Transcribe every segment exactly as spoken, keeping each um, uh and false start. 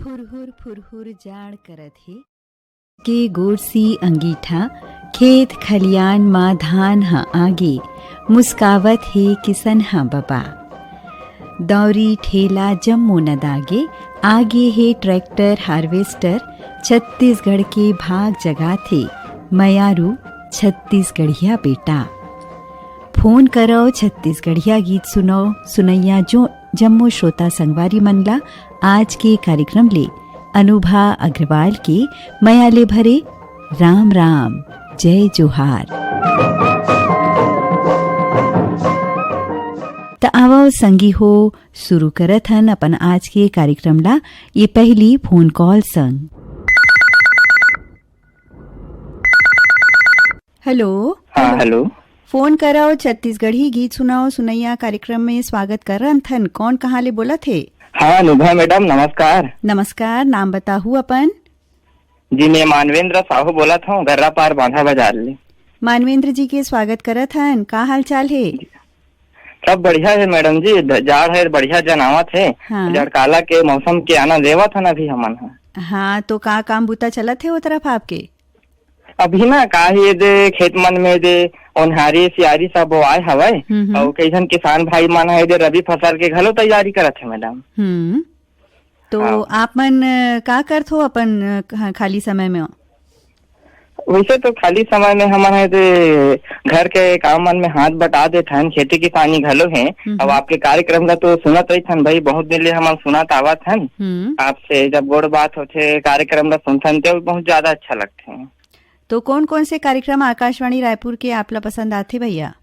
फुरहुर फुरहुर जाड़ करत हे। के गोरसी अंगीठा, खेत खलियान मा धान ह आगे, मुस्कावत हे किसन ह बबा। दौरी ठेला जम्मो नदागे, आगे हे ट्रैक्टर हार्वेस्टर, छत्तीसगढ़ के भाग जगाथे, मयारू छत्तीसगढ़िया बेटा। फोन करव, छत्तीसगढ़िया गीत सुनव, सुनैया जो जम्मो श्रोता संगवारी मन ला आज के कार्यक्रम ले अनुभा अग्रवाल के मया ले भरे राम राम, जय जोहार। त आवव संगी हो, शुरू करत हन अपन आज के कार्यक्रम ला ये पहली फोन कॉल संग। हेलो। हाँ, हेलो। फोन करव, छत्तीसगढ़ी गीत सुनाओ सुनैया कार्यक्रम में स्वागत करत हन। कौन कहाँ ले बोलत हे? हाँ, अनुभा मैडम, नमस्कार। नमस्कार, नाम बताहू अपन। जी, मैं मानवेंद्र साहू बोलत हूँ, गर्रापार बांधा बाजार ले। मानवेंद्र जी के स्वागत करत हन। का हाल चाल हे? जी, सब बढ़िया हे मैडम जी, द-, जाड़ हे, बढ़िया जनावत हे। हाँ। जड़काला के मौसम के आनंद लेवत हन अभी हमन ह। हाँ, तो का काम बूता चलत हे वो तरफ आपके? अभी ना का हे दे, खेत मन में दे ओन्हारी सियारी सब बोआए हवय, हम्म, हम्म। अउ कई झन किसान भाई मन हे दे रबी फसल के घलो तैयारी करत हे मैडम। हम्म। तो हाँ। आप मन, अ, का करथो अपन, अ, खा-, खाली समय में? वैसे तो खाली समय में हमन हे दे घर के काम मन में हाथ बटा देथन, खेती किसानी घलो हे। हम्म। अब आपके कार्यक्रम ला तो सुनत रहिथन भाई, बहुत दिन ले हमन सुनत आवत हन। हम्म। आपसे जब गोड़ बात होथे, कार्यक्रम ला सुनथन, तो बहुत ज्यादा अच्छा लगथे। तो कौन-कौन से कार्यक्रम आकाशवाणी रायपुर के आप ला पसंद आथे भैया?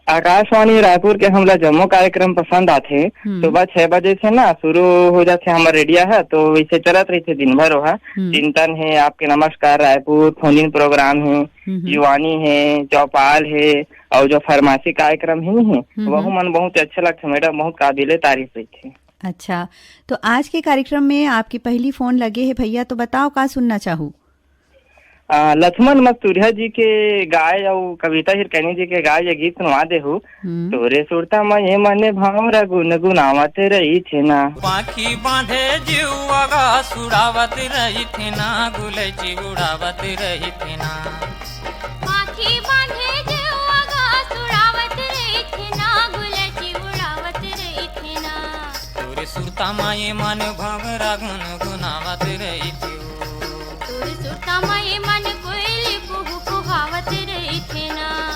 आकाशवाणी रायपुर के हमला जम्मो कार्यक्रम पसंद आथे। हम्म। सुबह छह बजे से ना शुरू हो जाथे हमर रेडिया ह, तो वैसे चलत रहिथे दिन भर ओहा। हम्म। चिंतन हे, आपके नमस्कार रायपुर, फोन इन प्रोग्राम हे, हम्म, हम्म। युवानी हे, चौपाल हे, अउ जो फार्मेसी कार्यक्रम हे नहीं हे, हम्म, वहू हम्म। मन बहुत अच्छा लगथे मैडम, बहुत काबिले तारीफ रहिथे। अच्छा, तो आज के कार्यक्रम में आपकी पहली फोन लगे हे भैया, तो बताओ का सुनना चाहू? आ, लक्ष्मण मस्तुरिया जी के गाय अउ कविता हिरकैनी जी के गाय ये गीत सुनवा देहू। हम्म। तोरे सुरता म ये मन भंवरा गुनगुनावत रहिथे ना। पाखी बांधे जीव अगा सुड़ावत रहिथे ना, गुलैची उड़ावत रहिथे ना। पाखी बांधे जीव अगा सुड़ावत रहिथे ना, गुलैची उड़ावत रहिथे ना। तोरे सुरता म ये मन भंवरा गुनगुनावत रहिथे। तोर सुरता म ये मन कोइली कुहू कुहावत रहिथे ना।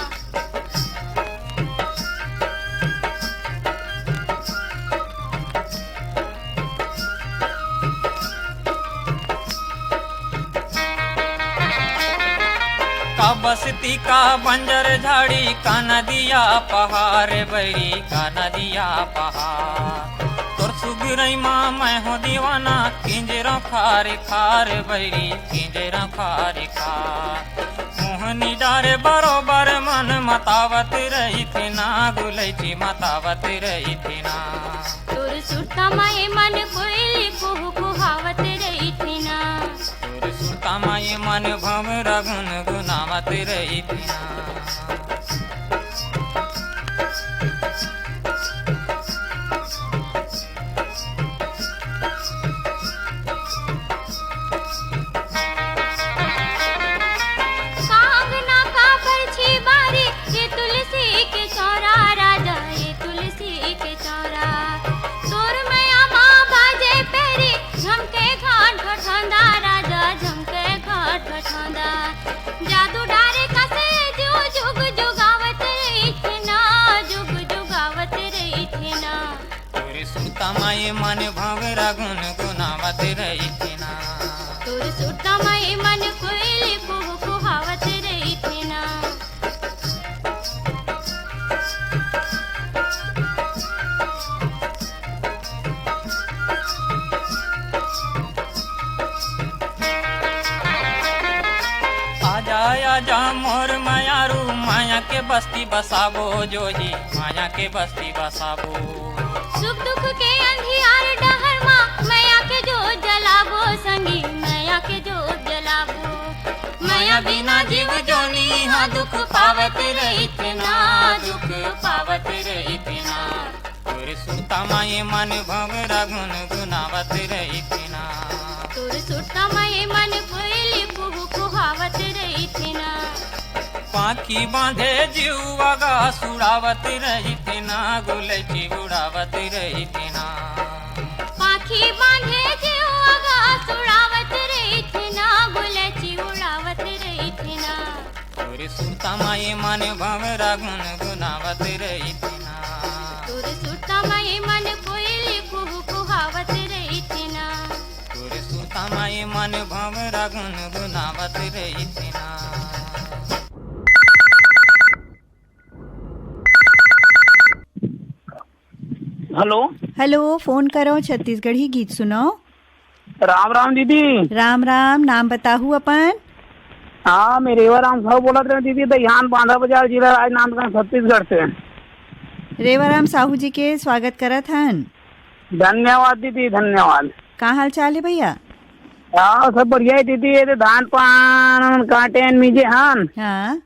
का बस्ती का बंजर झाड़ी, का नदिया पहाड़ बड़ी, का नदिया पहाड़। तोर सुगरई मा मैं हो दीवाना, किंजरा खार खार बड़ी, किंजरा खार खार। मोहनी डारे बरोबर मन मतावत रहिथे ना, गुलैची मतावत रहिथे ना। तोर सुरता म ये मन कोइली कुहू कुहावत रहिथे ना। तोर सुरता म ये मन भंवरा गुनगुनावत रहिथे ना। कांगना का बरछी बारी, ये तुलसी के चौरा राजा, ये तुलसी के चौरा। तोर मया मा बाजे पैरी, झमके घाट घटौंदा राजा, झमके घाट घटौंदा। जादू डारे कसे जो जुग जुगावत रहिथे ना, जुग जुगावत रहिथे ना। तोर सुरता म ये मन भंवरा गुनगुनावत रहिथे ना। तोर सुरता म ये मन कोइली कुहू कुहावत रहिथे ना। आजा, आजा मोर मयारू, माया के बस्ती बसाबो जोही, माया के बस्ती बसाबो। सुख दुख के अंधियार डहर मा, माया के जोत जलाबो संगी, माया के जोत जलाबो। माया बिना जीव जोनी हा दुख पावत रहिथे ना, दुख पावत रहिथे ना। तोर सुरता म ये मन भंवरा गुनगुनावत रहिथे ना। पाखी बांधे जीव आकाश उड़ावत रहिथे ना, गुलची उड़ावत रहिथे ना। पाखी बांधे जीव आकाश उड़ावत रहिथे ना, गुलची उड़ावत रहिथे ना। तोर सुरता माई मन भंवरा गुनगुनावत रहिथे ना। तोर सुरता माई मन कोइली कुहू कुहावत रहिथे ना। तोर सुरता माई मन भंवरा गुनगुनावत रहिथे ना। हेलो। हेलो, फोन करो, छत्तीसगढ़ी गीत सुनो। राम राम दीदी। राम राम, नाम बताहू अपन। हाँ, मैं रेवाराम साहू बोलत रहे दीदी, दहियान बांधा बाजार, जिला राजनांदगांव, छत्तीसगढ़ से। रेवाराम साहू जी के स्वागत करत हन। धन्यवाद दीदी, धन्यवाद। का हाल चाल है भैया? हाँ, सब बढ़िया है दीदी। ये तो धान पान काटे हन, मीजे हन। हाँ।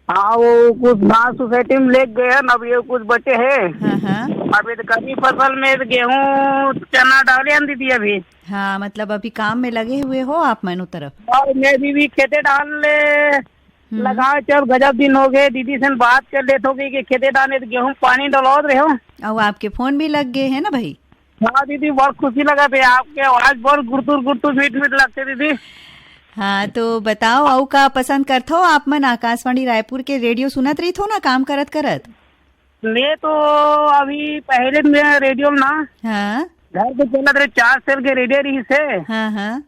हाँ, वो कुछ घास सोसाइटी में लेके गए हैं, अब ये कुछ बचे हैं। हाँ, हाँ। अब ये तो खरीफ फसल में तो गेहूं, चना डाले हैं दीदी अभी। हाँ, मतलब अभी काम में लगे हुए हो आप मन उ तरफ? और मैं भी, भी खेते डाल ले हम्म। लगा, चल गजब दिन हो गए, दीदी से बात कर लेते हो कि खेते डाले तो गेहूं पानी डलवात रहे हो। और आपके फोन भी लग गए हैं ना भाई? हाँ दीदी, बहुत खुशी लगा थे, आपके आवाज बहुत गुरतुर गुरतुर मीठ मीठ लगते दीदी। हाँ, तो बताओ, अउ का पसंद करथो आप मन आकाशवाणी रायपुर के रेडियो सुनत रहिथो ना काम करत करत? मैं तो अभी पहले मैं रेडियो में ना हाँ। घर के चलत रहे, चार सेल के रेडियो रही से। हाँ, हाँ।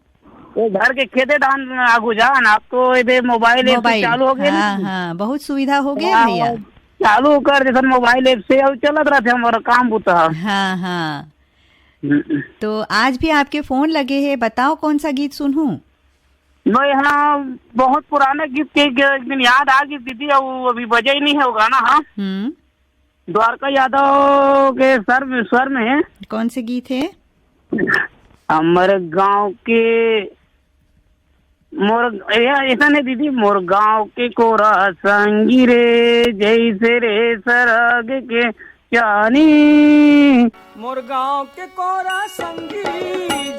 वो घर के खेते डान आगू जान, आप तो ये मोबाइल ऐप से मोबाइल, चालू हो गए ना। हाँ, हाँ, बहुत सुविधा हो गया हाँ, भैया। चालू कर देथन मोबाइल ऐप से, अब चलत रहते हमारा काम बुता। हाँ, हाँ। हम्म। तो आज भी आपके फोन लगे है, बताओ कौन सा गीत सुनूं? मैं यहाँ बहुत पुराना गीत के, के एक दिन याद आ गई दीदी, अब वो अभी बजा ही नहीं है वो गाना। हाँ। हम्म। द्वारका यादव के स्वर में, स्वर में है। कौन से गीत है? हमर गांव के मोर, ए, ऐसा नहीं दीदी, मोर गांव के कोरा संगी रे, जैसे रे सरग के चानी। मोर गांव के कोरा संगी,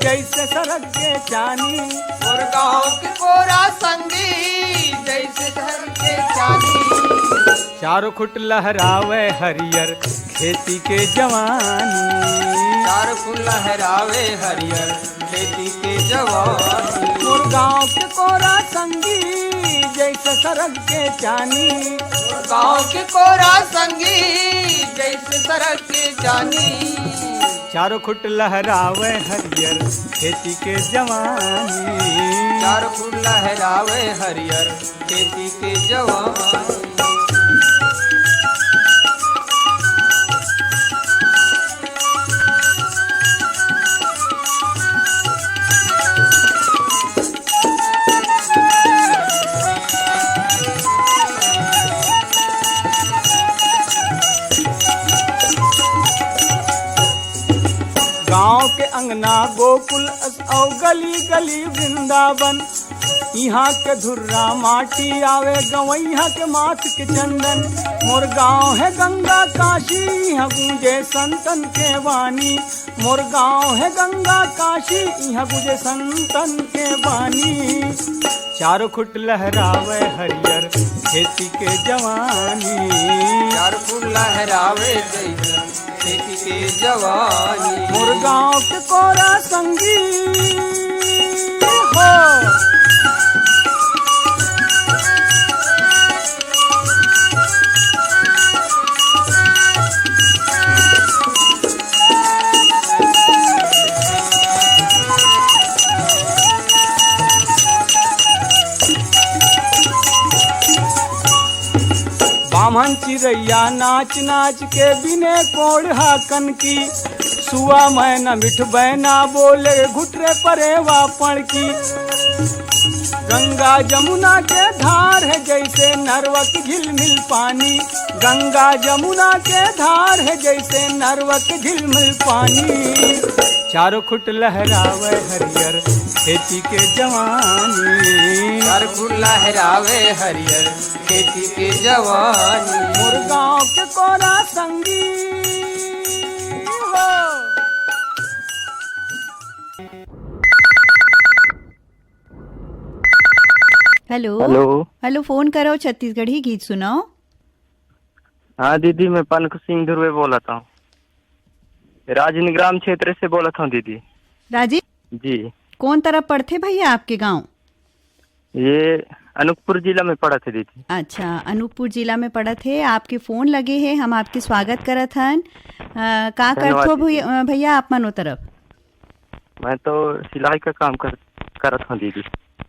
जैसे सरग के चानी। मोर गांव के कोरा संगी, जैसे सरग के चानी। चारों खुट लहरावे हरियर खेती के जवानी। चारों खुट लहरावे हरियर खेती के जवानी। मोर गांव के कोरा संगी, जैसे सरग के चानी। मोर गांव के कोरा संगी, जैसे सरग के चानी। चारों खुट लहरावे हरियर खेती के जवानी। चारों खुट लहरावे हरियर खेती के जवानी। गांव के अंगना गोकुल अस अउ गली गली वृंदावन। इहाँ के धुर्रा माटी आवे गवैया के माथ के चंदन। मोर गांव है गंगा काशी, इहाँ गूंजे संतन के वाणी। मोर गांव है गंगा काशी, इहाँ गूंजे संतन के वाणी। चारों खुट लहरावे हरियर खेती के जवानी। चारों खुट लहरावे जैसन खेती के जवानी। मोर गांव के कोरा संगी हो। बाम्हन चिरैया नाच नाच के बिने कोढ़ा कनकी। सुआ मैना मिठ बैना बोले घुटरे परेवा पड़की। गंगा जमुना के धार है जैसे नरवक झिलमिल पानी। गंगा जमुना के धार है जैसे नरवक झिलमिल पानी। चारों खुट लहरावे हरियर खेती के जवानी। चारों खुट लहरावे हरियर खेती के जवानी। मोर गांव के कोरा संगी हो। हेलो। हेलो। हेलो, फोन करो, छत्तीसगढ़ी गीत सुनाओ। हाँ दीदी, मैं पनख सिंह धुर्वे बोलत हूँ, राजनिग्राम क्षेत्र से बोलत हूँ दीदी। राजी? जी। कौन तरफ पड़थे भैया आपके गांव? ये अनूपपुर जिला में पड़त हे दीदी। अच्छा, अनूपपुर जिला में पड़त हे। आपके फोन लगे हे, हम आपके स्वागत करत हन। अ, का धन्यवाद करथो दीदी। भैया, अ, भैया आप मन ओ तरफ? मैं तो सिलाई का काम कर, करत हूँ दीदी।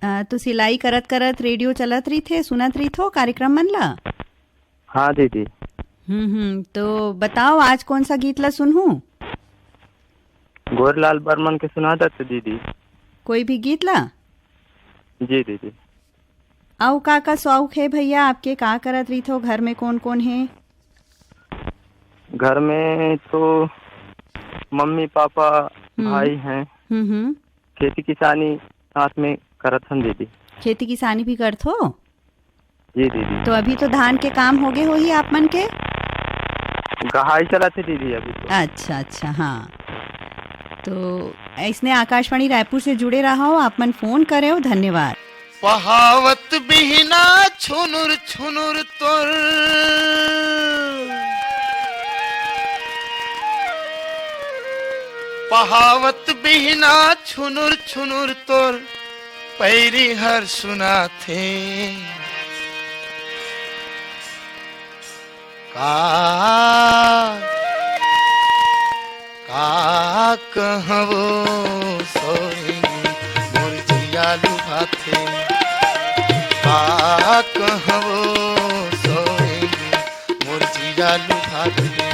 अ, तो सिलाई करत करत रेडियो चलत रहिथे, सुनत रहिथो कार्यक्रम मन ला? हाँ दीदी। हम्म, हम्म। तो बताओ, आज कौन सा गीत ला सुनहूँ? गोरलाल बर्मन के सुना देते दीदी। कोई भी गीत ला? जी दीदी। अउ का का शौक हे भैया आपके, का करत रहिथो, घर में कौन कौन हे? घर में तो मम्मी पापा, हम्म। भाई हैं। हम्म, हम्म। खेती किसानी साथ में करत हन दीदी। खेती किसानी भी करथो? जी दीदी। तो अभी तो धान के काम होगे होही आप मन के? गहाई चलत हे दीदी अभी तो। अच्छा, अच्छा, हाँ। तो ऐसने आकाशवाणी रायपुर से जुड़े रहो, आप मन फोन करे हो, धन्यवाद। पहावत बिहना छुनुर छुनुर तोर, पहावत बिहना छुनुर छुनुर तोर पैरी हर सुनाथे। का, का कहवो सोई मोर जिया लुभाथे। का कहवो सोई मोर जिया लुभाथे।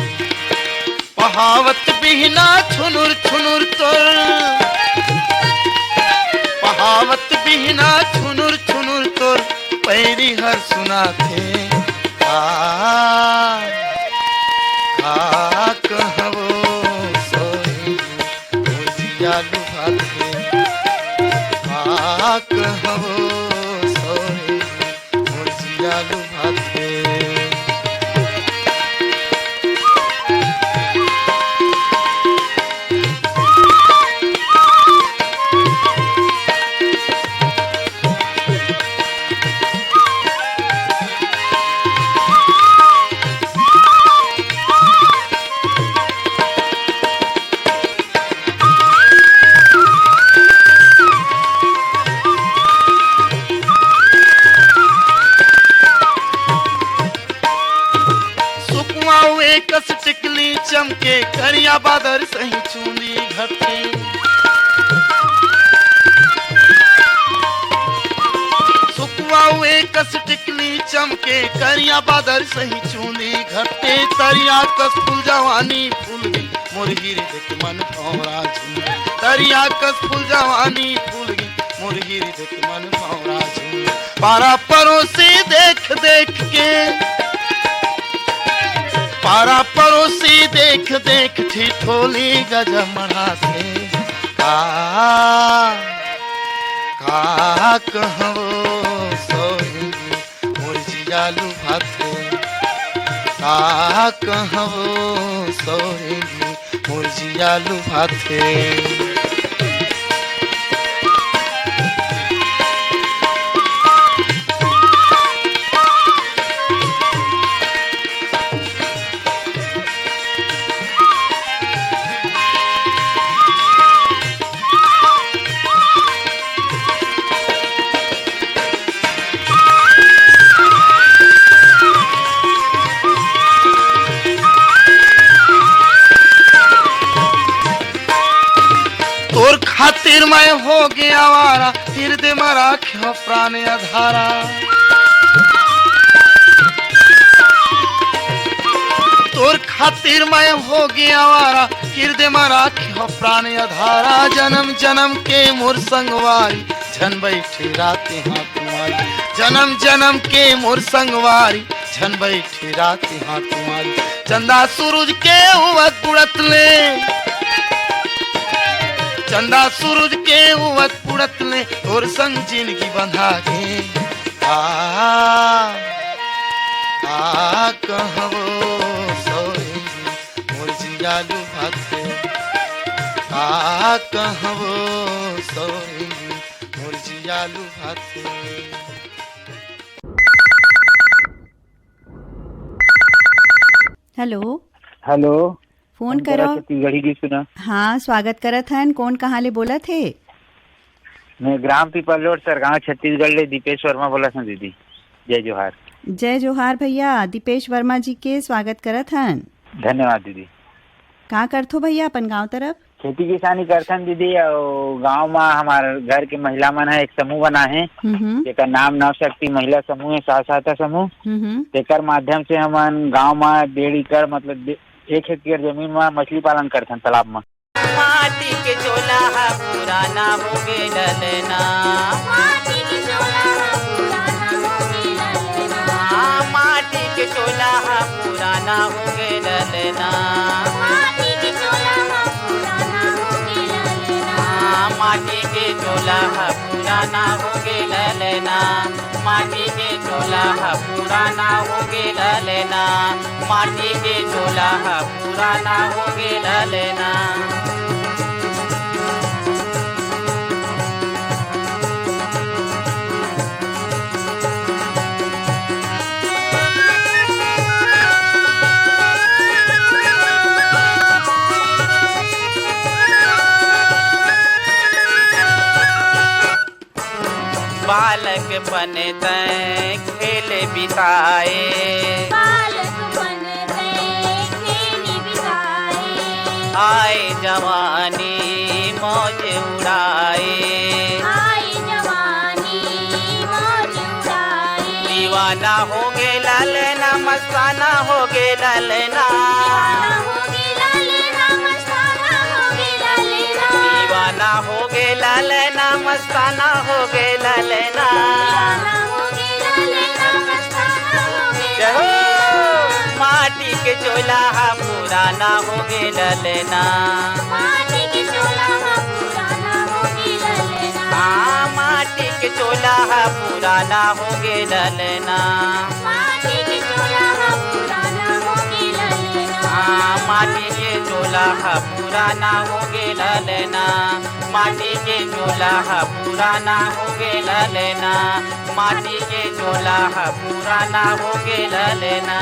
पहावत बिहना छुनुर छुनुर तोर, पहावत बिहना छुनुर छुनुर तोर पैरी हर सुनाथे। आ, आ कहवो सोई मोर जिया लुभाथे। आ कहवो सोई मोर जिया लुभाथे। सुकवा हुए कस टिकली चमके, करिया बादर सही चूंदी घटे। सुकवा हुए कस टिकली चमके, करिया बादर सही चूंदी घटे। तरिया कस फूल जवानी फूल गई, मोर हृदय के मन भौरा झूम। तरिया कस फूल जवानी फूल गई, मोर हृदय के मन भौरा झूम। पारा परोसी देख देख के, पारा परोसी देख देख ठिठोली गजमणा से। का, का कहवो सोई मोर जिया लुभाथे। का कहवो सोई मोर जिया लुभाथे। तोर खातिर मैं हो गया आवारा, हृदय में राख्यो प्राण अधारा। तोर खातिर मैं हो गया आवारा, हृदय में राख्यो प्राण अधारा। जन्म जन्म के मोर संगवारी, झन बैठे रात हाँ कुंवारी। जन्म जन्म के मोर संगवारी, झन बैठे रात हाँ कुंवारी। चंदा सूरज के उवत उड़त ले, चंदा सूरज के उवत उड़त ले, तोर संग जिनगी बंधा गे। आ, आ कहवो सोई मोर जिया लुभाथे। आ कहवो सोई मोर जिया लुभाथे। हेलो। हेलो। फोन फोन करा करो। छत्तीसगढ़ी गीत सुना। हाँ, स्वागत करत हन। कौन कहाँ ले बोलत हे? मैं ग्राम पीपल रोड, सरगांव, छत्तीसगढ़ ले दीपेश वर्मा बोलत हन दीदी। जय जोहार। जय जोहार भैया, दीपेश वर्मा जी के स्वागत करत हन। धन्यवाद दीदी। का करथो भैया अपन गांव तरफ? खेती किसानी करथन दीदी, अउ गांव म हमार घर के महिला मन ह एक समूह बना हे, हम्म। जेकर नाम नव शक्ति महिला समूह हे, स्व सहायता समूह। हम्म। तेकर माध्यम से हमन गांव म डेढ़ एकड़, मतलब, डे-, एक हेक्टेयर जमीन म मछली पालन करथन तालाब म। माटी के चोला ह पुराना हो गे ललना। माटी के चोला ह पुराना हो गे ललना। हाँ, माटी के चोला ह पुराना हो गे ललना। माटी के चोला ह पुराना हो गे ललना। हाँ, माटी के चोला ह पुराना हो गे ललना। माटी के चोला ह पुराना हो गे ललना। माटी के चोला ह पुराना हो गे ललना। बालकपन तैं खेल बिताए। बालकपन तैं खेल बिताए। आए जवानी मौज उड़ाए। आए जवानी मौज उड़ाए। दीवाना हो गे ललना, मस्ताना हो गे ललना। दीवाना हो गे ललना, मस्ताना हो गे ललना। दीवाना हो गे ललना, मस्ताना हो गे ललना। दीवाना हो गे ललना, मस्ताना हो गे जय हो। ललना। माटी के चोला ह पुराना हो गे ललना। माटी के चोला ह पुराना हो गे ललना। हाँ, माटी के चोला ह पुराना हो गे ललना। माटी के चोला ह पुराना हो गे ललना। हाँ, माटी के चोला ह पुराना हो गे ललना। माटी के चोला ह पुराना हो गे ललना। माटी के चोला ह पुराना हो गे ललना।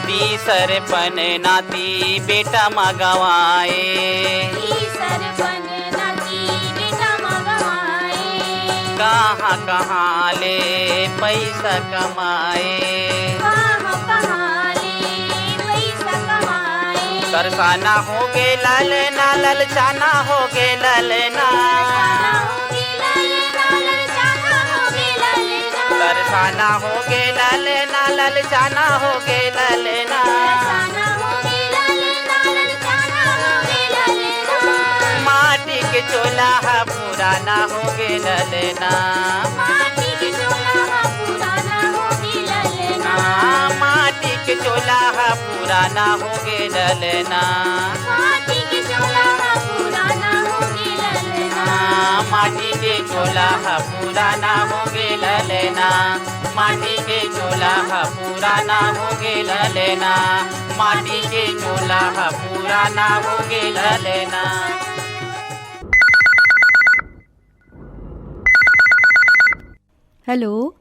तीसरपन नाती बेटा म गंवाए। तीसरपन नाती बेटा म गंवाए। कहाँ कहाँ ले पइसा कमाए। कहाँ कहाँ ले पइसा कमाए। तरसाना हो गे ललना, ललचाना हो गे ललना। तरसाना हो गे ललना, ललचाना हो गे ललना। तरसाना हो गे ललना, ललचाना हो गे ललना। तरसाना हो गे ललना, ललचाना हो गे ललना। माटी के चोला ह पुराना हो गे ललना। माटी के चोला ह पुराना हो गे ललना। हाँ, माटी के चोला ह पुराना हो गे ललना। माटी के चोला ह पुराना हो गे ललना। हाँ, माटी के चोला ह पुराना हो गे ललना। माटी के चोला ह पुराना हो गे ललना। माटी के चोला ह पुराना हो गे ललना। हेलो।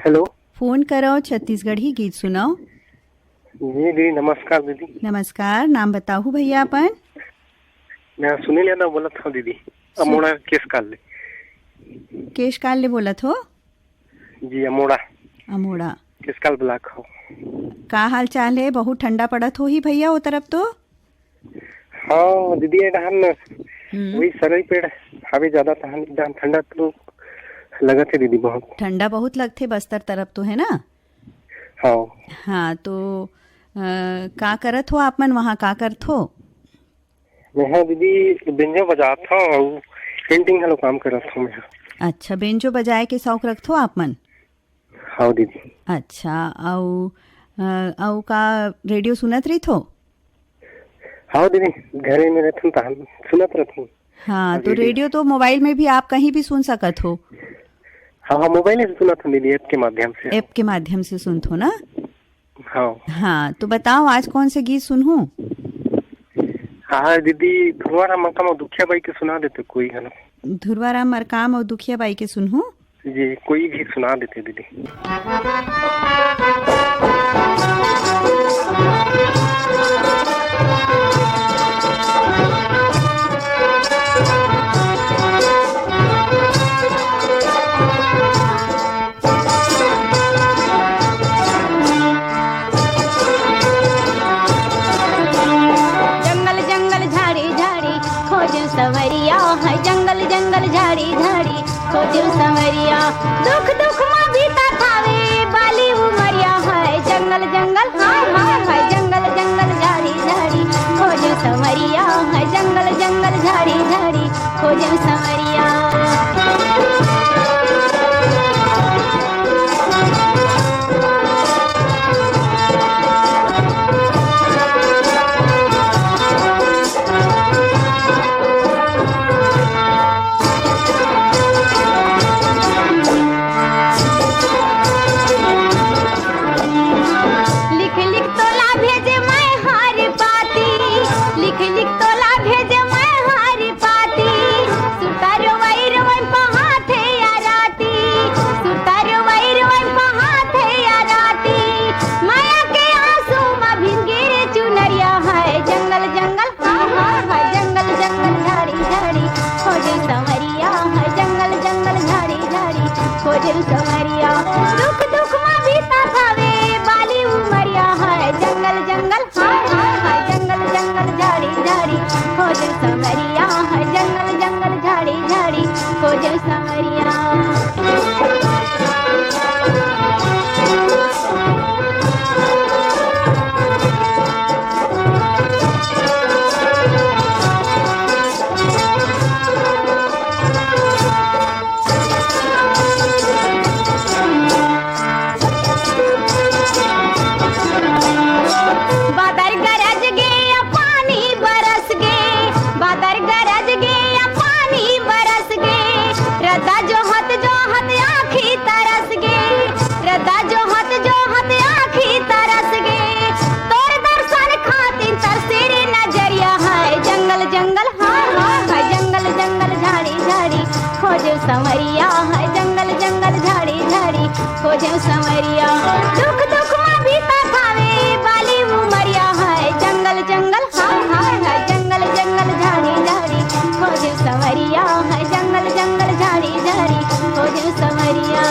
हेलो। फोन करव, छत्तीसगढ़ी गीत सुनव। जी दीदी, नमस्कार दीदी। नमस्कार, नाम बताहू भैया अपन? मैं सुनील यादव बोलत हूँ दीदी, सु- अमोड़ा केसकाल ले। केसकाल ले बोलत हो? जी, अमोड़ा। अमोड़ा। केसकाल ब्लॉक हो। का हाल चाल है? बहुत ठंडा पड़त होही भैया वो तरफ तो? हाँ दीदी, ये डहन हम्म। वही सरई पेड़ हवे ज्यादा, तहन एकदम ठंडा तो लगत है दीदी बहुत। ठंडा बहुत लगथे बस्तर तरफ तो, है ना? हाँ। हाँ, तो, अ, का करत हो आप मन वहाँ, का करत हो? मैं, हाँ दीदी, बेंजो बजात हूँ और पेंटिंग घलो काम करत हूँ मैं। अच्छा, बेंजो बजाए के शौक रखथो आप मन? हाँ दीदी। अच्छा, अउ, अ, अउ का रेडियो सुनत रहिथो? हाँ दीदी, घरे में रहथन तहन सुनत रहथन। हाँ, तो रेडियो। रेडियो तो मोबाइल में भी आप कहीं भी सुन सकत हो। हाँ, हाँ, मोबाइल में सुनत हन दीदी, ऐप के माध्यम से। ऐप के माध्यम से सुनथो ना? हाँ। हाँ, तो बताओ, आज कौन से गीत सुनहू? हाँ दीदी, धुरवाराम मरकाम अउ दुखिया बाई के सुना देते कोई गाना। धुरवाराम मरकाम अउ दुखिया बाई के सुनहू? जी, कोई भी सुना देते दीदी। जंगल जंगल झाड़ी झाड़ी खोजू संवरिया है, जंगल जंगल झाड़ी झाड़ी खोजू संवरिया। दुख दुख मा बीता थावे बाली उमरिया है, जंगल जंगल हाय हाय हाय, जंगल जंगल झाड़ी झाड़ी खोजू संवरिया है, जंगल जंगल झाड़ी झाड़ी खोजू संवरिया। लिख लिख तोला भेजे मैं हर पाती, लिख लिख तोला भेजे मैं हर पाती। सुता रोवई रोवई पहाथे या राती, सुता रोवई रोवई पहाथे या राती। माया के आंसू मा भिंगिर चुनरिया है, जंगल जंगल हाय हाय हाय, जंगल जंगल झाड़ी झाड़ी खोजे संवरिया है, जंगल जंगल झाड़ी झाड़ी खोजे संवरिया। दुख दुख मा बीता थावे बाली उमरिया है, जंगल जंगल हाय हाय हाय, जंगल जंगल झाड़ी झाड़ी खोजे संवरिया है, जंगल जंगल झाड़ी झाड़ी खोजे संवरिया। बादर गरज गे या पानी बरस गे, बादर गरज गे या पानी बरस गे। रद्दा जोहत जोहत आँखी तरस गे, रद्दा जोहत जोहत आँखी तरस गे। तोर दर्शन खातिर तरसे रे नजरिया है, जंगल जंगल हाय हाय हाय, जंगल जंगल झाड़ी झाड़ी खोजे संवरिया है, जंगल जंगल झाड़ी झाड़ी खोजे संवरिया। दुख दुख मा बीता थावे बाली उमरिया है, जंगल जंगल हाय हाय हाय, जंगल जंगल झाड़ी झाड़ी खोजे संवरिया है, जंगल जंगल झाड़ी झाड़ी खोजे संवरिया।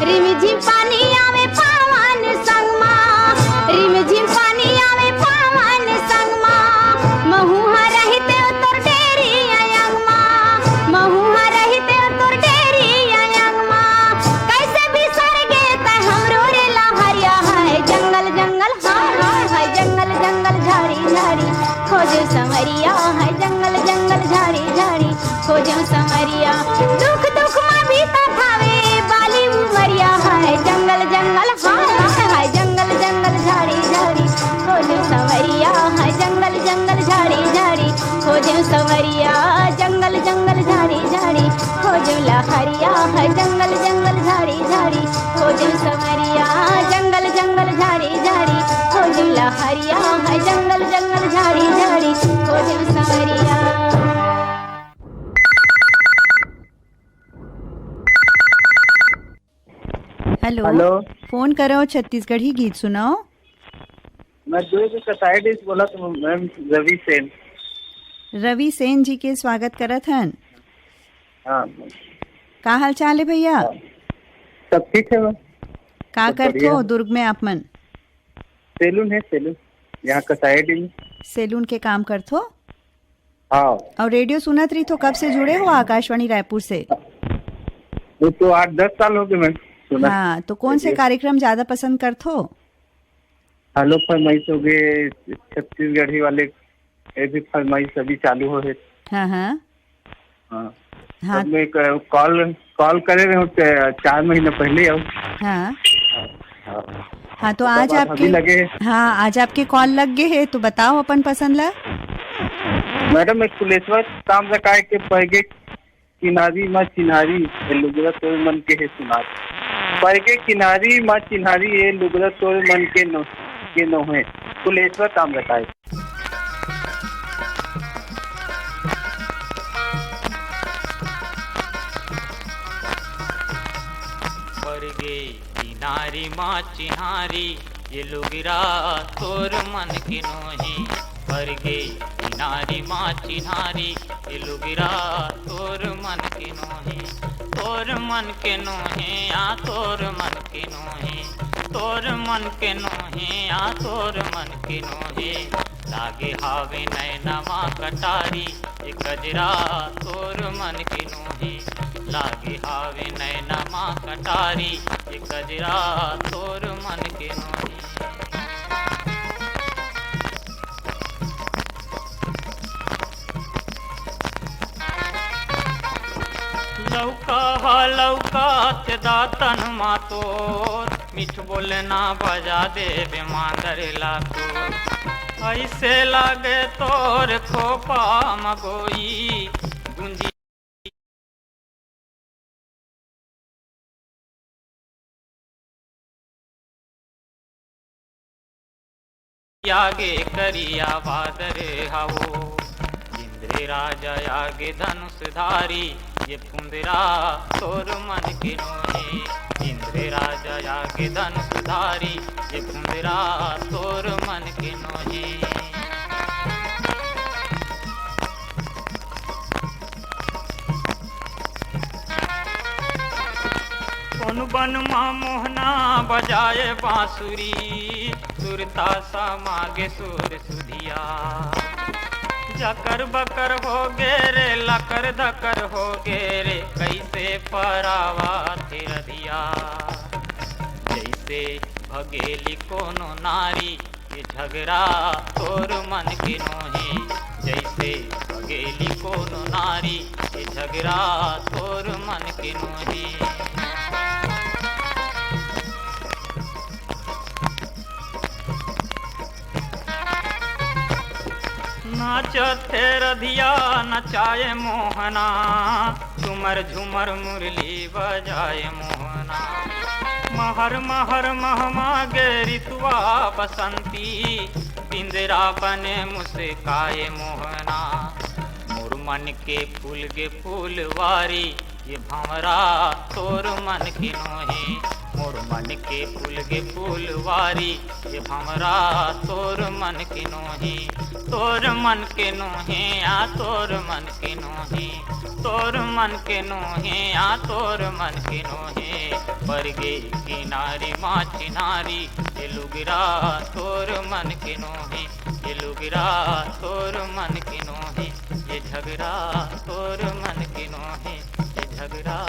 रिमझिम पानी आवे पावन संगमा, रिमझिम पानी आवे पावन संगमा। महू हा रहिते तोर डेरी अयंगमा, महू हा रहिते तोर डेरी अयंगमा। कैसे बिसर गे तै हमरो रे लहरिया है, जंगल जंगल हाय हाय हाय, जंगल जंगल झाड़ी झाड़ी खोजे संवरिया है, जंगल जंगल झाड़ी झाड़ी खोजे संवरिया। दुख दुख मा बीता थावे बाली उमरिया है, जंगल जंगल हाय हाय हाय, जंगल जंगल झाड़ी झाड़ी खोजे संवरिया है, जंगल जंगल झाड़ी झाड़ी खोजे संवरिया, जंगल जंगल झाड़ी झाड़ी खोजे लहरिया है, जंगल जंगल झाड़ी झाड़ी खोजे संवरिया, जंगल जंगल झाड़ी झाड़ी खोजे लहरिया है, जंगल जंगल झाड़ी झाड़ी खोजे संवरिया। हेलो। हेलो। फोन करो, छत्तीसगढ़ी गीत सुनाओ। मैं दुर्ग कसाईडीह से बोलत हूँ मैम, रवि सेन। रवि सेन जी के स्वागत करत हन। हाँ। का हाल चाल है भैया? हाँ। सब ठीक है मैम। का सब करथो बढ़िया। दुर्ग में आप मन? सैलून है, सैलून। यहाँ कसाईडीह में। सैलून के काम करथो? हाँ। और रेडियो सुनत रहिथो, कब से जुड़े हो आकाशवाणी रायपुर से? वो तो आठ दस साल हो गए मैम सुना। हाँ, तो कौन से रेडियो। कार्यक्रम ज्यादा पसंद करथो? हेलो फरमाइश हो गए, छत्तीसगढ़ी वाले ये भी फरमाइश अभी चालू हो है। हाँ, हाँ। हाँ। हाँ। तब मैं क-, कॉल, कॉल करे रहे हूँ, च-, चार महीना पहले आओ। हाँ। हाँ। हाँ, तो ओकर आज बाद आपके, अभी लगे। हाँ, आज आपके कॉल लग गए है, तो बताओ अपन पसंद ला। मैडम, मैं कुलेश्वर ताम्रकाय के पैगे किनारी मा चिन्हारी, ए लुगरा तोर मन के हे सुनार। पैगे किनारी मा चिन्हारी, ए लुगरा तोर मन के नो-, के नोहे। कुलेश्वर ताम्रकाय। परगे किनारी मा चिन्हारी, ये लुगरा तोर मन के नोहे। परगे किनारी मा चिन्हारी, ये लुगरा तोर मन के नोहे। तोर मन के नोहे, आ तोर मन के नोहे। तोर मन के नोहे, आ तोर मन के नोहे। लागे हावे नैना मा कटारी, ये कजरा तोर मन के नोहे। लागे हावे नैना मा कटारी, ये कजरा तोर मन के नोहे। लौका हा लौका ते दातन मा तोर, मीठ बोलना बजा देबे मांदर ला तोर। ऐसे लागे तोर खोपा मगोई, गुंजी आगे करिया बादर हवो, इंद्र राजा आगे धनुषधारी, ये फुंदरा तोर मन के नोहे। इंद्र राजा आगे धनुषधारी, ये फुंदरा तोर मन के नोहे। कोन बन मा मोहना बजाए बांसुरी, सुरता समागे सुर सुधिया। जकर बकर हो गे रे, लकर धकर हो गे रे, कैसे परावा थे रधिया। जैसे भगेली कोनो नारी, ये झगरा तोर मन के नोहे। जैसे भगेली कोनो नारी, ये झगरा तोर मन के नोहे। नाचत हे रधिया नचाए मोहना, झुमर झुमर मुरली बजाए मोहना। महर महर महमा गे रितुआ बसंती, पिंजरा बने मुस्काए मोहना। मोर मन के फूल गे फूलवारी, ये भंवरा तोर मन के नोहे। मोर मन के फूल गे फूलवारी, ये भंवरा तोर मन के नोहे। तोर मन के नोहे, आ तोर मन के नोहे। तोर मन के नोहे, आ तोर मन के नोहे। परगे किनारी मा चिन्हारी, ये लुगरा तोर मन के नोहे। ये लुगरा तोर मन के नोहे। ये झगरा तोर मन के नोहे। ये झगरा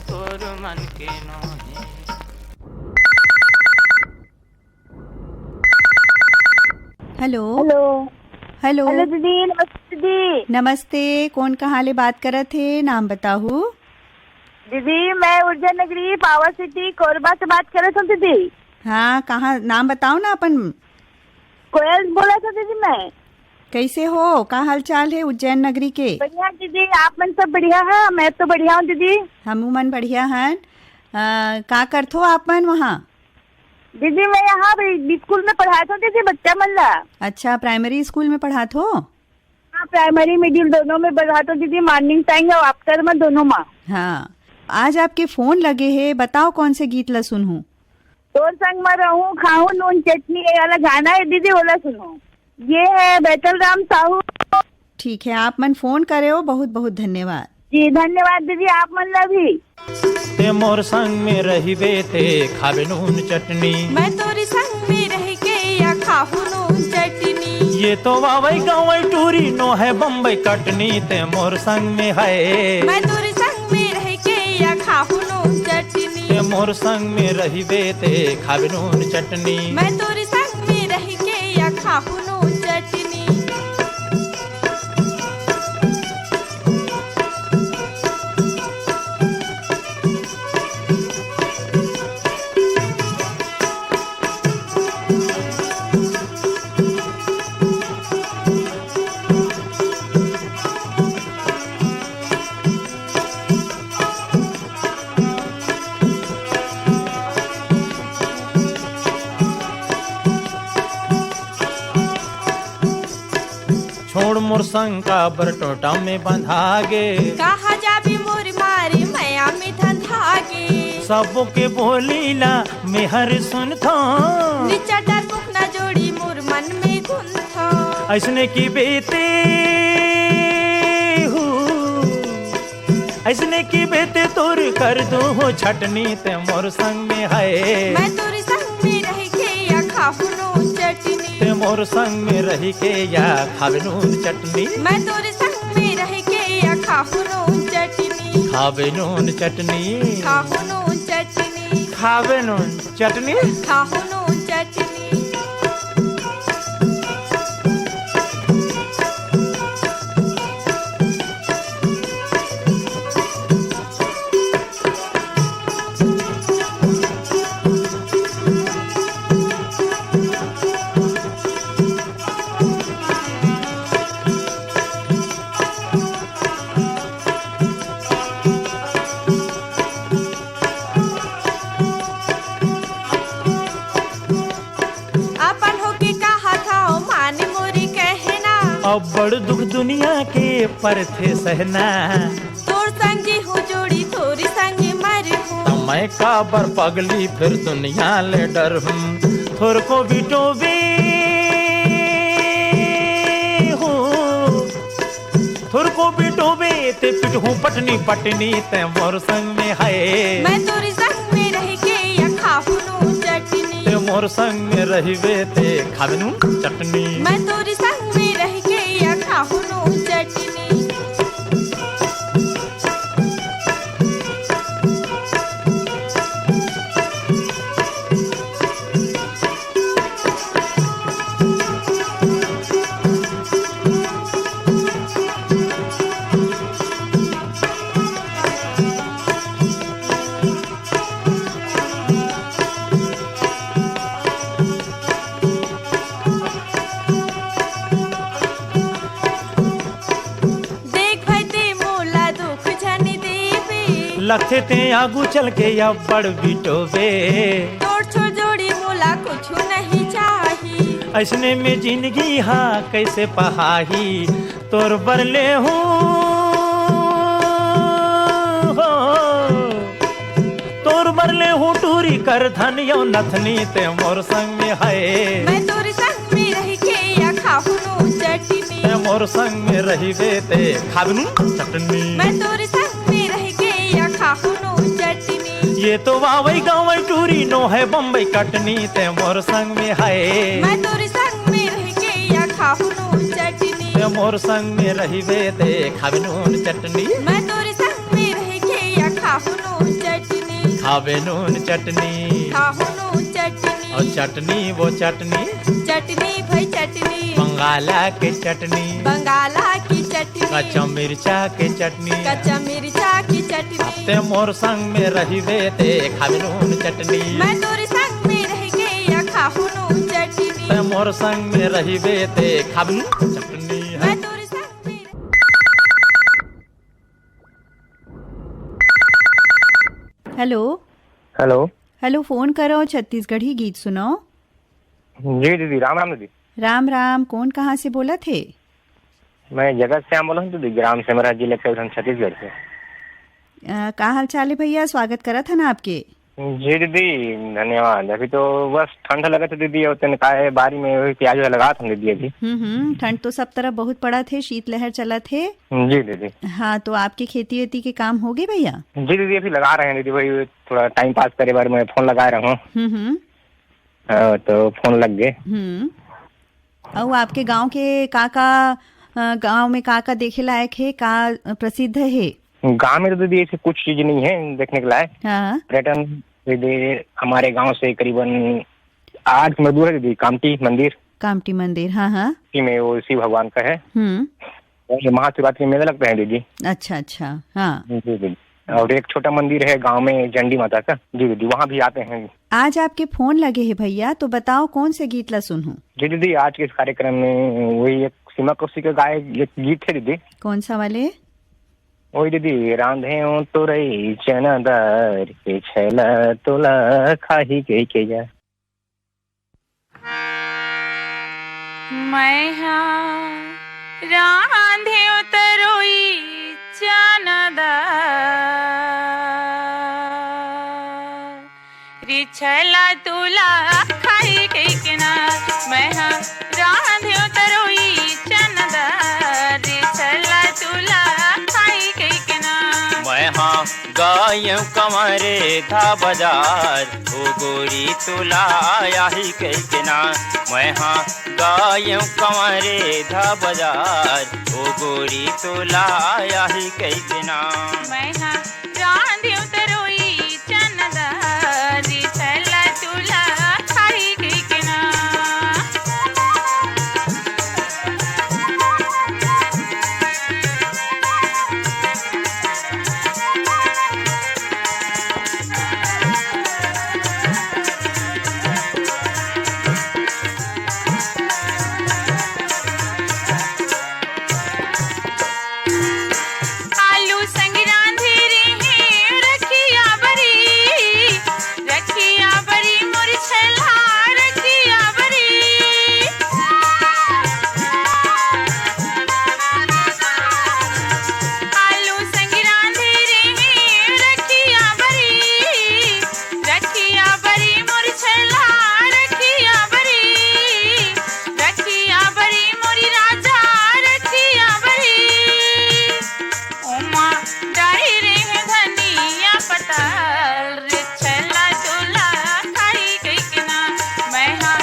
तोर मन के नोहे। हेलो। हेलो। हेलो। हेलो दीदी, नमस्ते दीदी। नमस्ते, कोन कहाँ ले बात करत हे, नाम बताहू? दीदी, मैं उज्जैन नगरी पावर सिटी कोरबा से बात करत हूँ दीदी। हाँ, कहाँ, नाम बताओ ना अपन। कोयल बोलत हूँ दीदी मैं। कैसे हो, का हाल चाल है उज्जैन नगरी के? बढ़िया दीदी, आप मन सब बढ़िया है? मैं तो बढ़िया हूँ दीदी। हमू मन बढ़िया हन। अ, का करथो आप मन वहाँ? दीदी, मैं यहाँ भी स्कूल में पढ़ात हूँ दीदी, बच्चा मन ला। अच्छा, प्राइमरी स्कूल में पढ़ात हो? हाँ, प्राइमरी, मिडिल दोनों में पढ़ात हूँ दीदी, मॉर्निंग टाइम और आफ्टर में दोनों में। हाँ, आज आपके फोन लगे हे, बताओ कौन से गीत ला सुनहूँ? तोर संग में रहूं, खाहूं नून चटनी, ये वाला गाना है दीदी, वो ला सुनो। ये है बैतल राम साहू। ठीक है, आप मन फोन करे हो, बहुत बहुत धन्यवाद। जी, धन्यवाद दीदी, आप मन ला भी। ते मोर संग में रहिबे ते खाबे नून चटनी। मैं तोरी संग में रह के या खाहू नून चटनी। ये तो वावई गवई टूरी नो है बम्बई कटनी, ते मोर संग में है। मैं तोरी संग में रह के या खाहू नून चटनी। ते मोर संग में रहिबे ते खाबे नून चटनी। मैं तोरी संग में रह के या खाहू नून चटनी। मोर मोर संग काबर टोटा में बंधा गे। कहाँ जाबे मोर मारे मया में धंधा गे। सबो के बोली ला मेहर सुनथों। निचा डर मुख ना जोड़ी मोर मन में गुंथों। अइसने कि बेते हूँ, अइसने कि बेते तोर कर दूँ हो छटनी, ते मोर संग में है। मैं तोर संग में रह के या खाहू नून चटनी। ते मोर संग में रह के या खावे नून चटनी। मैं तोर संग में रह के या खाहू नून चटनी। खावे नून चटनी। खाहू नून चटनी। खावे नून चटनी। खाहू नून चटनी। अपन होके कहा था ओ मान मोरी कहना। अब्बड़ दुख दुनिया के परथे सहना। तोर संग जी हो जोड़ी तोरी संग मर हूँ। त मैं काबर पगली फिर दुनिया ले डर हूँ। थोरको बिटोबे हो, थोरको बिटोबे ते पिटहूँ पटनी पटनी, ते मोर संग में है। मैं तोरी संग में रह के या खाहू नून चटनी। ते मोर संग में रहिबे ते खाबे नून चटनी। मैं तोरी संग में रह के या खाहू नून चटनी। देख भाई ते मोला दुख झन देबे। लगथे ते आगू चल के अब्बड़ बिटोबे। तोर छोर जोड़ी मोला कुछु नहीं चाही। अइसने में जिंदगी हा कइसे पहाही। तोर बर ले हूँ हो, तोर बर ले हूँ टूरी कर धन यो नथनी, ते मोर संग में है। मैं तोर संग में रह के या खाहू नून चटनी। ते मोर संग में रहिबे ते खाबे नून चटनी। मैं तोर संग में रह के या खाहू नून चटनी। ये तो वावई गावई टूरी नो है बम्बई कटनी, ते मोर संग में है। मैं तोर संग में रह के या खाहू नून चटनी। ते मोर संग में रहिबे ते खाबे नून चटनी। मैं तोर संग में रह के या खाहू नून चटनी। खाबे नून चटनी। खाहू नून चटनी। और चटनी वो चटनी। चटनी भाई चटनी। बंगाला के चटनी। बंगाला की चटनी। कच्चा मिर्चा के चटनी। कच्चा मिर्चा की चटनी। ते मोर संग में रहिबे ते खाबे नून चटनी। मैं तोर संग में रह के या खाहू नून चटनी। ते मोर संग में रहिबे ते खाबे नून चटनी। मैं तोर संग में हेलो। हेलो। हेलो, फोन करो, छत्तीसगढ़ी गीत सुनो। जी दीदी, राम राम दीदी। राम राम, कौन कहाँ से बोलत हे? मैं जगत श्याम बोलत हूँ दीदी, ग्राम सेमरा, जिला कबीरधाम, छत्तीसगढ़ से। अ, का हाल चाल है भैया? स्वागत करत हन आपके। जी दीदी, धन्यवाद। अभी तो बस ठंड लगत हे दीदी, और तेन का है, बारी में वही प्याज वाला लगात हन दीदी अभी। हम्म हम्म, ठंड तो सब तरफ बहुत पड़त हे, शीतलहर चलत हे। जी दीदी। हाँ, तो आपके खेती वेती के काम हो गे भैया? जी दीदी, अभी लगा रहे हैं दीदी, वही थोड़ा टाइम पास करे बारे में फोन लगा रहा हूँ। हम्म हम्म। हाँ, तो फोन लग गए। हम्म। अउ आपके गांव के का का, अ, गांव में का का देखे लायक हे, का प्रसिद्ध हे? गांव में तो दीदी ऐसे कुछ चीज नहीं है देखने के लायक। हाँ। पर्यटन दीदी हमारे गांव से करीबन आठ किलोमीटर दूर है दीदी, कामटी मंदिर। कामटी मंदिर, हाँ हाँ। कामटी में वो शिव भगवान का है। हम्म। और ये महाशिवरात्रि मेला लगता है दीदी। अच्छा अच्छा, हाँ। जी दीदी। और एक छोटा मंदिर है गांव में चंडी माता का। जी दीदी, वहाँ भी आते हैं। आज आपके फोन लगे हे भैया, तो बताओ कौन से गीत ला सुनहूँ? जी दीदी, आज के इस कार्यक्रम में वही एक सीमा कौशिक का गाए एक गीत है दीदी। कौन सा वाले? वही दीदी, रांधे हो तो रही चना दार के छैला तोला खाही कह के जा। मैं हा रांधेव तरोई चना दार, रे छला तुला खाई कहिके ना। मैं हा रांधेव तरोई चना दार, रे छला तुला खाई कहिके ना। मैं हा गायेव कंवरे धा बजार, ओ गोरी तुला आही कहिके ना। मैं हा गायेव कंवरे धा बजार, ओ गोरी तुला आही कहिके ना। मैं हा रांधेव तरोई चना दार, रे छला तुला खाई कहिके ना। आलू संग रांधे रेहेंव रखिया बरी, रखिया बरी मोर छला, रखिया बरी। आलू संग रांधे रेहेंव रखिया बरी, रखिया बरी मोर छला, रखिया बरी, रखिया बरी मोरी राजा, रखिया बरी। ओमा डारे रेहेंव धनिया पताल, रे छला तुला खाई कहिके ना। मैं हा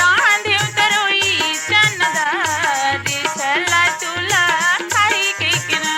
रांधेव तरोई चना दार, रे छला तुला खाई कहिके ना।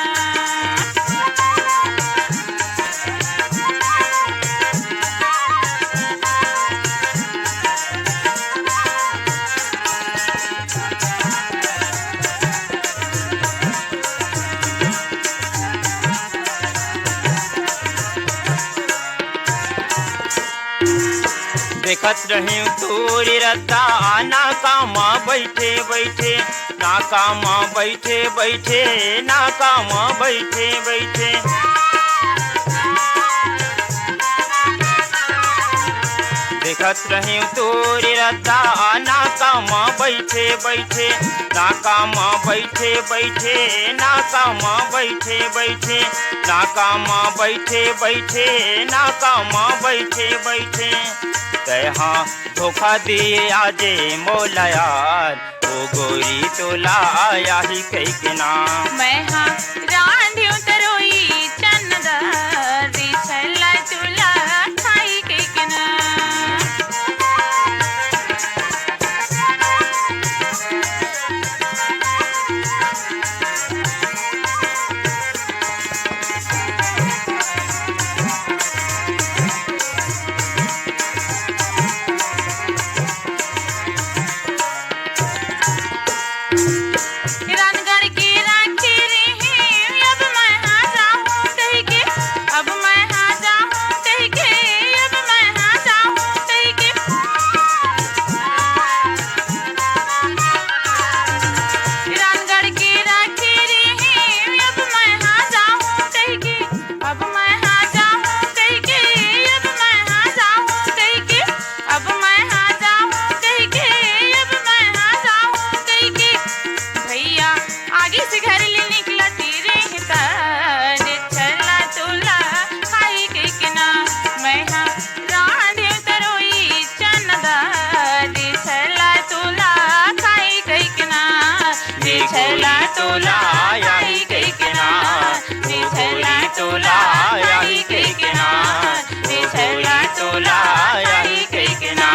देखत रहेंव तोरे रद्दा, ना काम बइठे बइठे, ना काम बइठे बइठे, ना काम बइठे बइठे। देखत रहेंव तोरे रद्दा, ना काम बइठे बइठे, ना काम बइठे बइठे, ना काम बइठे बइठे, ना काम बइठे बइठे, ना काम बइठे बइठे। तैं हा धोखा दिए आजे मोला यार, ओ गोरी तोला आही कहिके ना। मैं हा रांधेव तरोई चना दार, रे छला तुला खाई कहिके ना। रानगढ़ के राखे रेहेंव, अब मैं हा जाहूं कहिके, अब मैं हा जाहूं कहिके, अब मैं हा जाहूं कहिके। रानगढ़ के राखे रेहेंव, अब मैं हा जाहूं कहिके, अब मैं हा जाहूं कहिके, अब मैं हा जाहूं कहिके, अब मैं हा जाहूं कहिके, अब मैं हा जाहूं कहिके। भैया आगे से घर ले निकलत रेहेंव त, रे छला तुला खाई कहिके ना। मैं हा रांधेव तरोई चना दार, रे छला तुला खाई कहिके ना। रे छला तुला आही कहिके ना, रे छला तुला आही कहिके ना, रे छला तुला आही कहिके ना।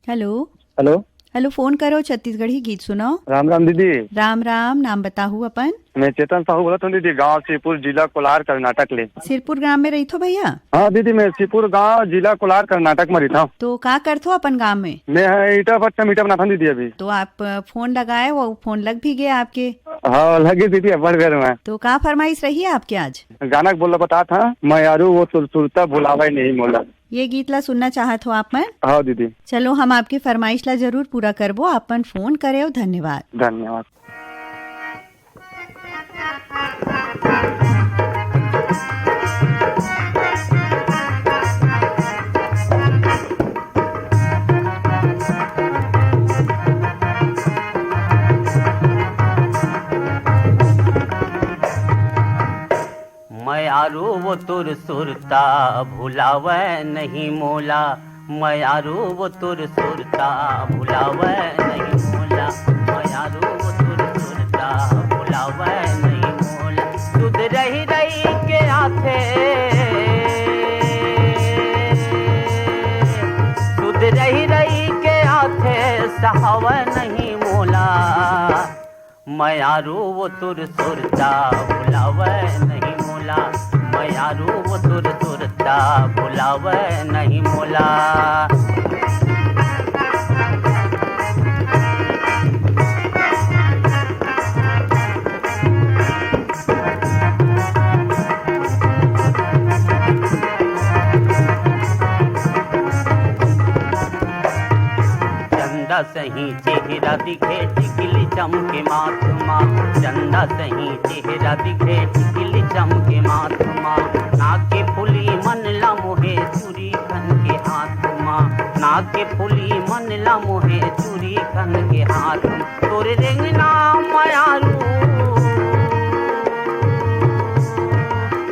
हेलो। हेलो। हेलो, फोन करो, छत्तीसगढ़ी गीत सुनाओ। राम राम दीदी। राम राम, नाम बताहू अपन। मैं चेतन साहू बोलत हूँ दीदी, गांव सिरपुर, जिला कोलार, कर्नाटक ले। सिरपुर ग्राम में रहिथो भैया? हाँ दीदी, मैं सिरपुर गांव, जिला कोलार, कर्नाटक में रहिथो। तो का करथो अपन गांव में? मैं ह ईटा भट्टा में ईटा बनाथन दीदी अभी। तो आप, अ, फोन लगाए हो, फोन लग भी गया आपके? हाँ, लगे दीदी, अब्बड़ बेर में। तो का फरमाइश रही है आपके आज? गाना के बोल बतात हंव, मैं यारू वो सुरसुरता भुलावे नहीं मोला। ये गीत ला सुनना चाहत हो आप मन? हाँ दीदी। चलो, हम आपके फरमाइश ला जरूर पूरा करबो। आप मन फोन करे हो, धन्यवाद। धन्यवाद। वो तोर सुरता भुलावै नहीं मोला, मयारू वो तोर सुरता भुलावै नहीं मोला, मयारू वो तोर सुरता भुलावै नहीं मोला। सुध रही रही के आथे, सुध रही रही के आथे, सहावै नहीं मोला। मयारू वो तोर सुरता भुलावै नहीं मोला, मयारू वो तोर सुरता भुलावै नहीं मोला। चंदा सही चेहरा दिखे, टिकली चमके माथ मा। चंदा सही चेहरा दिखे, टिकली चमके माथ मा। नाक के फुली मन ला मोहे, चूरी खन के हाथ मा। नाक के फुली मन ला मोहे, चूरी खन के हाथ मा। तोर रेंगना मयारू,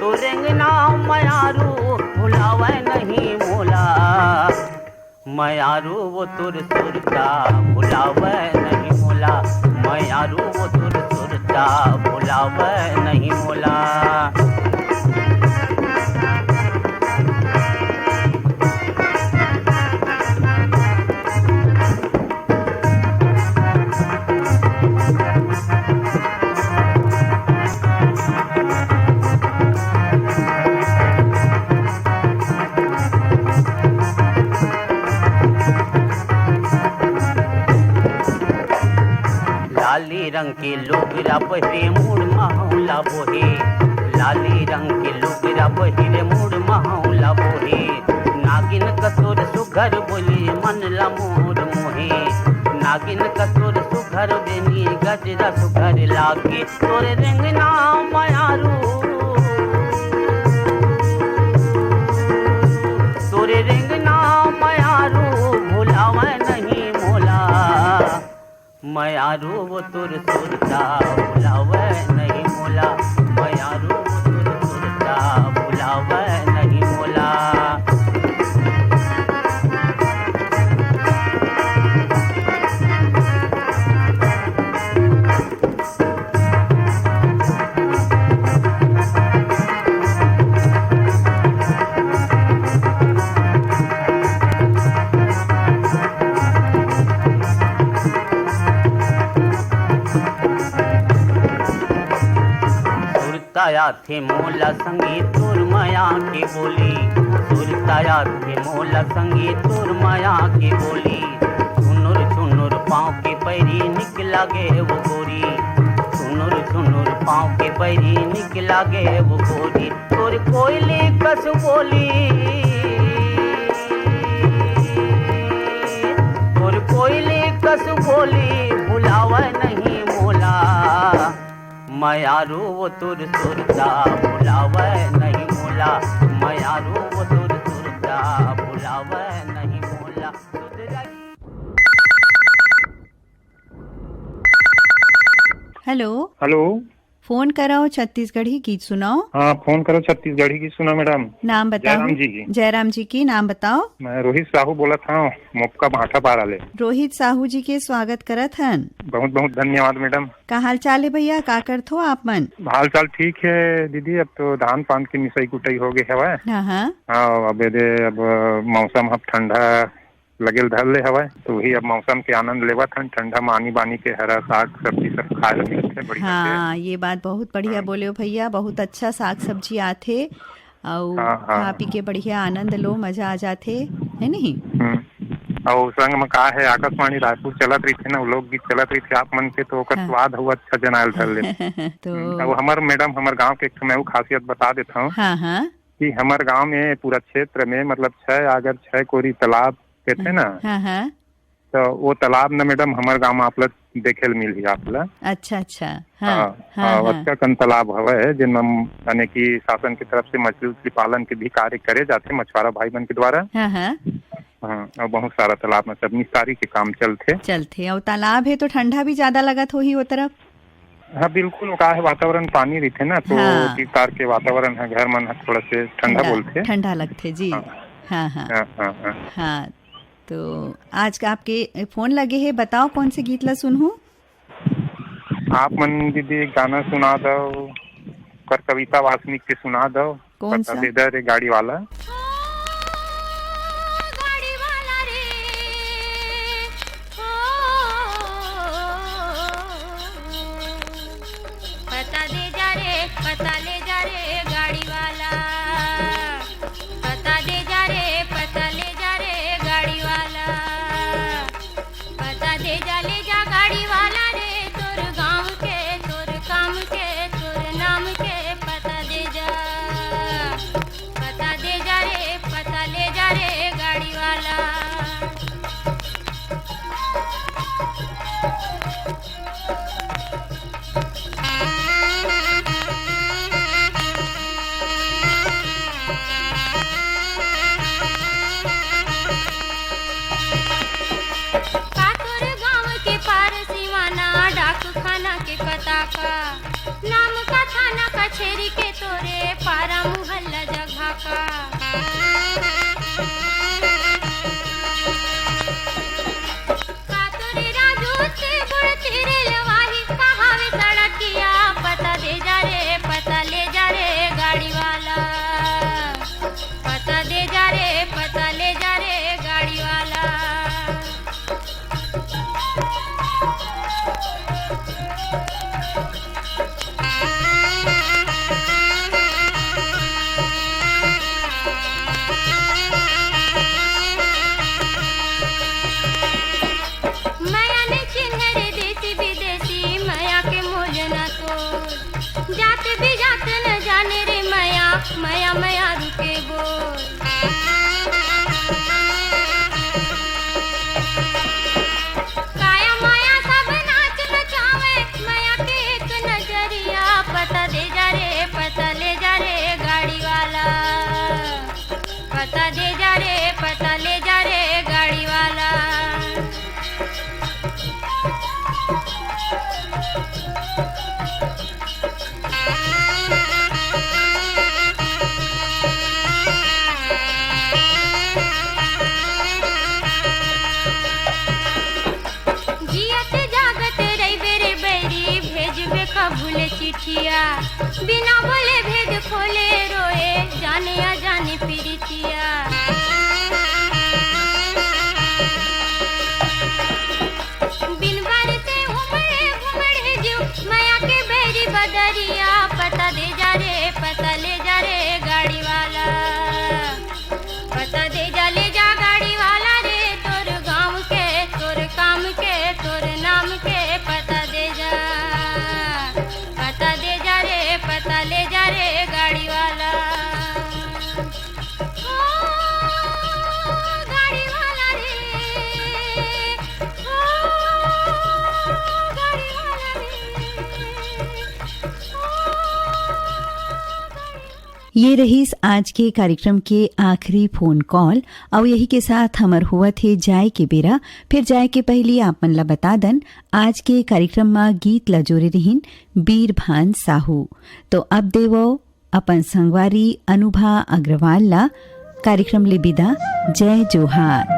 तोर रेंगना मयारू, भुलावै नहीं मोला। मयारू वो तोर सुरता भुलावै नहीं मोला, मयारू वो तोर सुरता भुलावै नहीं मोला। लाली रंग के लुगरा पहिरे, मुड़ महौला बोहे। लाली रंग के लुगरा पहिरे, मुड़ महौला बोहे। नागिन कस तोर सुघर बोली, मन ला मोर मोहे। नागिन कस तोर सुघर बेनी, गजरा सुघर लागे। तोर रेंगना मयारू, तोर रेंगना मयारू, भुलावै नहीं मोला। मयारू वो तोर सुरता भुलावै नहीं मोला, मयारू वो तोर सुरता भुलावै नहीं मोला। सुरता आथे मोला संगी तोर मया के बोली, सुरता आथे मोला संगी तोर मया के बोली। छुनुर छुनुर पाँव के पैरी निक लागे वो गोरी, छुनुर छुनुर पाँव के पैरी निक लागे वो गोरी। तोर कोयली कस बोली, तोर कोयली कस बोली, भुलावै नहीं मोला। मयारू वो तोर सुरता भुलावै नहीं मोला, मयारू वो तोर सुरता भुलावै नहीं मोला। हेलो। हेलो। फोन करव, छत्तीसगढ़ी गीत सुनाव। हाँ, फोन करव, छत्तीसगढ़ी गीत सुनाव, मैडम। नाम बताव। जयराम जी की। जयराम जी की, नाम बताव। मैं रोहित साहू बोलत हँव, मोपका भाटापारा ले। रोहित साहू जी के स्वागत करत हन। बहुत बहुत धन्यवाद, मैडम। का हाल चाल हे भैया, का करथो आप मन? हाल चाल ठीक हे दीदी, अब तो धान पान के मिसई कुटई हो गे हवय। हाँ, हाँ। हाँ, अब एदे अब मौसम ह ठंडा लगेल धर ले हवय, तो वही अब मौसम के आनंद लेवत हन। ठंडा म आनी बानी के हरा साग सब्जी सब खाए ल मिलथे, बढ़िया से। हाँ, ये बात बहुत बढ़िया हाँ। बोले हो भैया, बहुत अच्छा साग सब्जी आथे, अउ हाँ, हाँ। खा पी के बढ़िया आनंद लो, मजा आ जाथे, है नहीं? हम्म। अउ संग म का हे, आकाशवाणी रायपुर चलत रहिथे ना, लोकगीत चलत रहिथे आप मन के, तो ओकर हाँ। स्वाद हउ अच्छा जनायल धर ले। तो हम्म, अउ हमर मैडम, हमर गांव के एक ठो मैं खासियत बता देत हूँ हाँ, हाँ। कि हमर गांव में पूरा क्षेत्र में मतलब छह, अगर छह कोरी तालाब कहथे ना, हाँ, हाँ। तो वो तालाब न मैडम हमर गांव में आप ला देखे ल मिलही आप ला। अच्छा, अच्छा। हाँ, हाँ, हाँ, हाँ, हाँ। अतका कन तालाब हवय, जेन म, यानी कि शासन की तरफ से मछली उछली पालन के भी कार्य करे जाथे मछुआरा भाई मन के द्वारा। हाँ, हाँ। हाँ, अउ बहुत सारा तालाब में सब निस्तारी के काम चलथे। चलथे, अउ तालाब हे तो ठंडा भी ज्यादा लगत होही वो तरफ? हाँ, बिल्कुल, वो का है, वातावरण पानी रहिथे ना, तो हाँ। तीर तार के वातावरण है, घर मन ह थोड़ा से ठंडा ठंडा, बोलथे। ठंडा लगथे जी। हाँ। हाँ, हाँ। हाँ, हाँ, हाँ। हाँ, तो आज का आपके फोन लगे हे, बताओ कौन से गीत ला सुनहूँ? आप मन दीदी एक गाना सुना दो, कर कविता वासनिक के सुना दो। कौन बता सा? दे दे रे गाड़ी वाला। ओ, गाड़ी वाला रे, ओ, पता दे जा रे, पता ले जा रे गाड़ी वाला, पता दे जा रे, पता ले जा रे गाड़ी वाला, पता दे जा, ले जा गाड़ी वाला रे, तोर गाँव के, तोर काम के, तोर नाम के पता दे जा, पता दे जा रे, पता ले जा रे गाड़ी वाला। का तोर गाँव के पार सिवाना डाकखाना के पता का? नाम का थाना कचेरी के तोरे पारा मुहल्ला जगह का? का तोरे राजू ते गुड़ तेरे लवाही कहावे सड़किया? पता दे जा रे, पता ले जा रे गाड़ी वाला, पता दे जा रे, पता ले जा रे गाड़ी वाला। मया ने चिन्हे रे देसी विदेशी, मया के मोल ना तोर। जात भी जात न जाने रे मया, मया मया रुके बोल। काया माया सब नाच नचावे, मया के एक नजरिया। पता दे जा रे, पता ले जा रे गाड़ी वाला, पता दे जा रे, पता ले जा रे गाड़ी वाला। जियत जागत रहिबे रे बैरी, भेजबे कभू ले चिट्ठिया। बिना बोले भेद खोले रोए, जाने अजाने प्रीतिया। बिन बार से उमड़े घुमड़े जीव, मया के बैरी बदरिया। पता दे जा रे, पता ले जा रे गाड़ी वाला, पता दे जा, ले जा गाड़ी वाला रे, तोर गाँव के, तोर काम के, तोर नाम के पता दे जा, पता दे जा रे, पता ले जा रे गाड़ी वाला। ओ, गाड़ी वाला रे, ओ, गाड़ी वाला रे, ओ, गाड़ी ये रहीस आज के कार्यक्रम के आखिरी फोन कॉल। अउ यही के साथ हमर हुवत हे जाए के बेरा। फिर जाए के पहिली आप मन ला बता दन, आज के कार्यक्रम म गीत ला जोरे रहिन बीरभान साहू। तो अब देवो अपन संगवारी अनुभा अग्रवाल ला कार्यक्रम ले बिदा। जय जोहार।